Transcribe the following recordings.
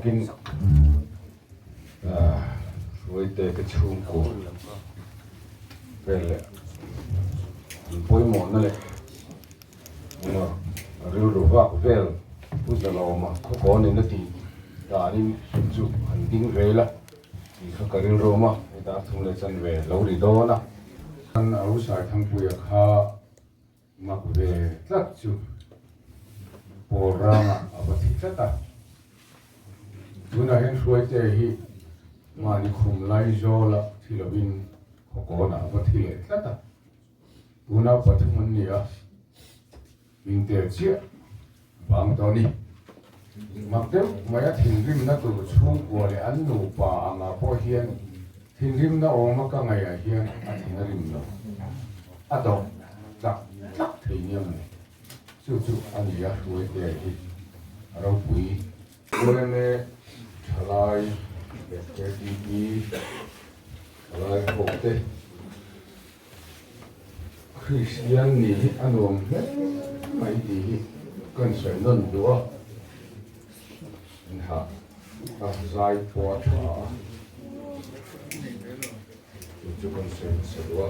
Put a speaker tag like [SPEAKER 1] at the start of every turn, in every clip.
[SPEAKER 1] takin Hruaite te chhungkua vel leh an pawimawhna leh rilru vak vel Pu Zalawma khawkawnin a tih danin chu han ding ve ila tih kha ka rilru awm a, heta a thum leh chanve lo ri dawn a. An Ausai Thangpuia kha Mak ve tlat chu pawl rangah a va thi tlat a. Tunah hian Hruaite hi mahni khum lai zawla thi lovin khawkawnah a va thi leh tlat a. Tuna pathum an ni a, Hmingte chiah vang tawh a ni. Mak deuh mai a thinrimna tur chhungkua leh an nupa angah pawh hian thinrimna awma ka ngaihah hian a thin a rim lo. A dawh tlak tlak thei nia mawni. Chu chu a ni a Hruaitea hi a ropui. UMA thalai leh KTP thalai ho te Kristian nih hi a nuam hle mai tih hi kan sawi nawn duh a, inhah a zai pawh a tha a, chu chu kan sawi hmasa duh a.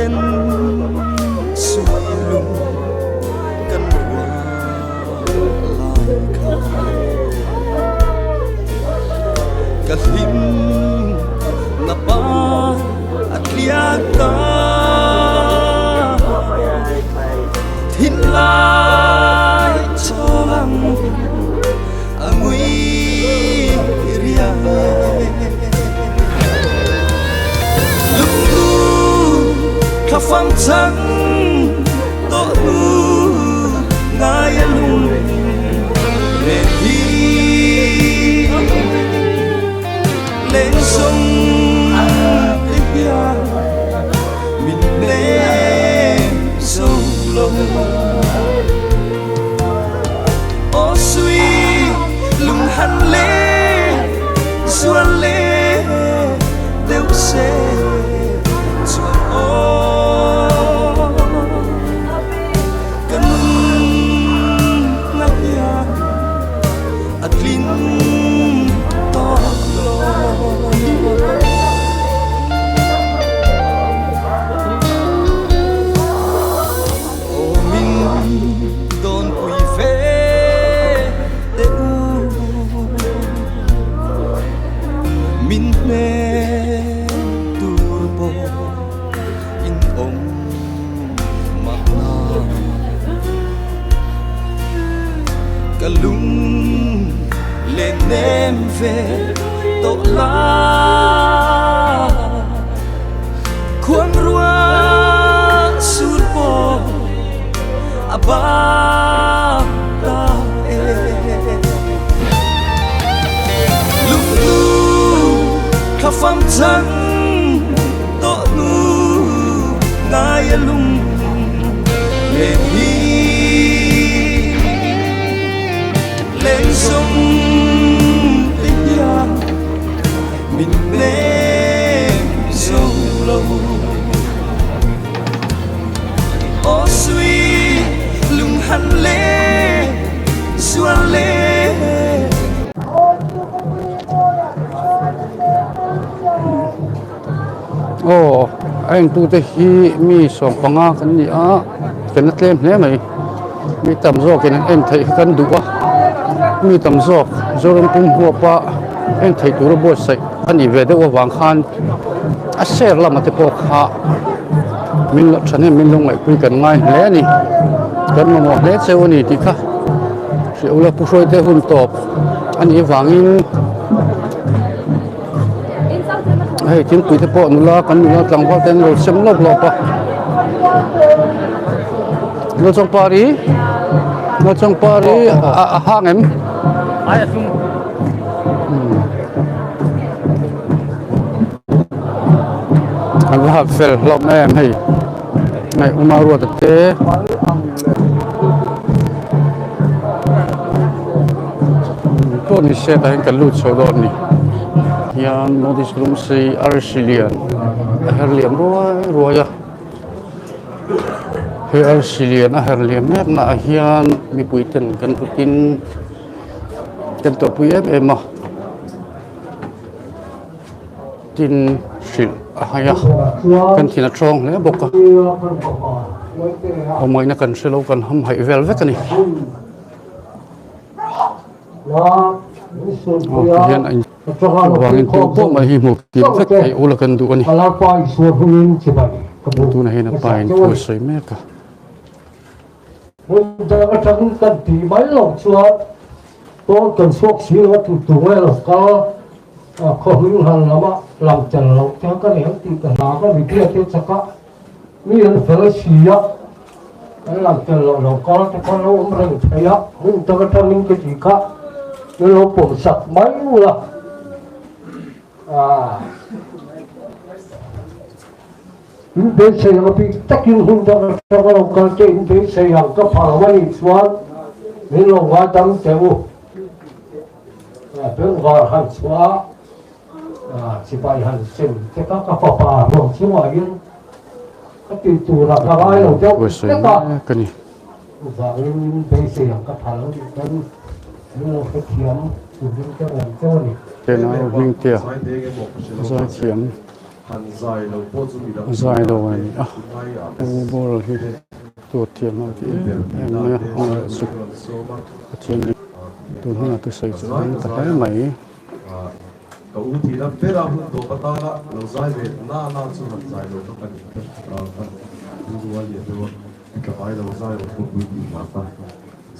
[SPEAKER 2] Ten suilung kan rual lai kha Ka hlim na par a tliak ta Thinlai chawng a ngui riai. Lungnu thlafam chang tawh hnu ngai a lung len hi Leng sung te hian min hnem zo lo Aw sui lung han le zual le deuh se chuan aw ka nunna hian a tlin tawk lo. Aw min dawnpui ve teh u. Min hnem tur pawh in awm mahna. Ka lung len nem ve tawh la. Khuang rua sur pawh a bak ta e. Lungnu thlafam chan tawh hnu ngai a lung len hi leng sung te hian min hnem zo lo. Aw sui lung han le zual le.
[SPEAKER 3] Aw a entute hi mi sawmpanga kan ni a kan la tlem hle mai mi tam zawkin an en theih hi kan duh a mi tam zawk Zoram pum huapa en theih tura buatsaih a nih ve deuh avang khan a ser lama te pawh kha min lo thahnem min lo ngaihpui kan ngai hle a ni kan mamawh hle cheu a ni tih kha hriat ula pu hruaite hun tawp a nih avangin hei thingpui te pawh nula kan nula tlangval te an lo sem lawp lawp a Lalchawngpari Lalchawngpari a hang em An va hak fel hlawm em hei ngaih awm a ruat te pawh ni se tah hian kan lut chho dawn a ni hian notice lung sei arsi lian a her liam ruai ruai a he arsi lian a her liam mek na ah hian mipui ten kan kut in kan tawhpui em em a. Tin hrilh a hai a, kan thin a tawng hle bawk a, awmawihna kan hre lo kan hamhaih vel vek a ni. Aw tihian a in chuvangin tu pawh mai hi hmuh kim vek theih ula kan duh a ni. Tunah hian a pa in thu a sawi mek a.
[SPEAKER 4] Hmun dang atangin kan tih mai loh chuan pawn kan chhuak si lo a tu tu nge lo kal a khaw hming han lama lang tel loh te ka nei ang tih ka hla ka media te chak a mi an fel si a an lang tel loh lo kal te khan lo awm reng thei a hmun dang atangin ka tih kha min lo pawm sak mai ula a. In beisei ang a bik takin hun dang atanga lo kal te in beisei ang ka phal a nih chuan min lo ngaidam teh u. Bengvar han chhuah a, chibai han sem te kha ka fapa ruang chungah hian ka tih turah ka ngai lo deuh vek a. Chuvangin in beisei ang ka phal a nih chuan min lo hrethiam turin ka rawn cheu a ni.
[SPEAKER 3] Tenau Hmingtea zaithiam. Zai lo a ni a, Pu Boral hi tuat thiam ho ti em em mai a, amaherawhchu Pathian in tun hunah thusawi chu a dang ta hle mai.
[SPEAKER 5] Ka u tihna bera hun tawp atana lo zai ve na na chu han zai lo kha kan kan rilru a lian deuh a, tlangvai lo zai awm pawh pui tih hna kha sawi dawn a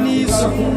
[SPEAKER 5] ni.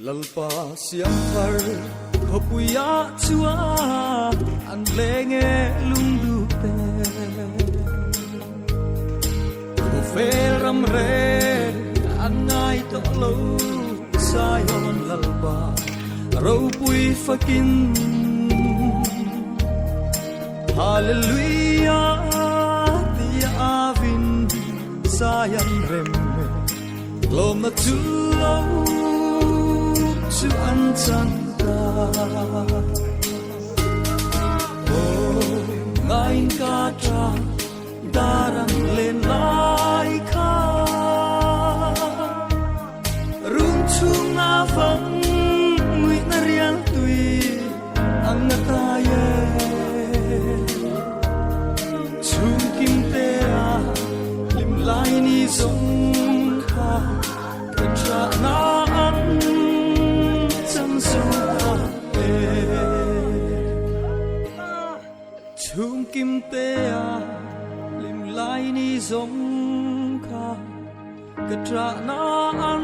[SPEAKER 2] Lalpa siamthar khawpuiah chuan an leng e lungduh te. Khawvel ram reng an ngai tawh lo Zion Lalpa ropui fakin Hallelujah. zai an rem e Tlawmna chu lo chu an chan ta Aw ngaiin ka ta dar ang len lai kha Run chhunga fang nguihna rial tui ang a tai e. Chhung kim te a hlim lai ni zawng kha ka ṭahna an chang zo ta e. Chhung kim te a hlim lai ni zawng kha ka ṭahna an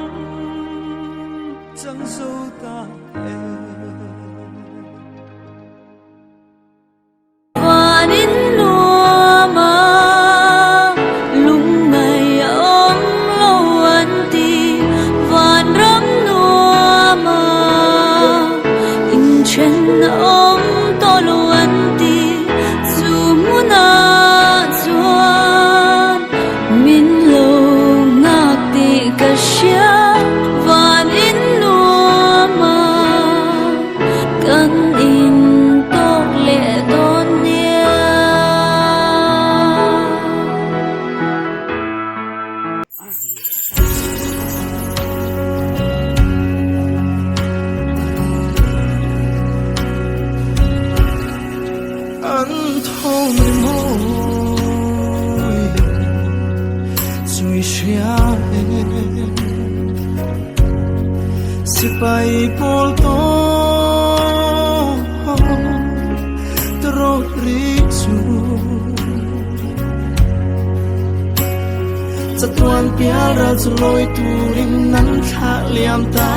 [SPEAKER 2] chang zo ta e.
[SPEAKER 6] Vanin nuam a lungngai a awm lo an ti. Vanram nuam a inthen a awm tawh lo an ti. Chu hmunah chuan min lo nghak tih ka hria. Vanin nuam a. Kan in tawk leh dawn nia.
[SPEAKER 2] An thawm ri mawi chui hria e. Sipai pawl tawng trawt ri chu Chatuan pial ral chu lawi turin an thlah liam ta.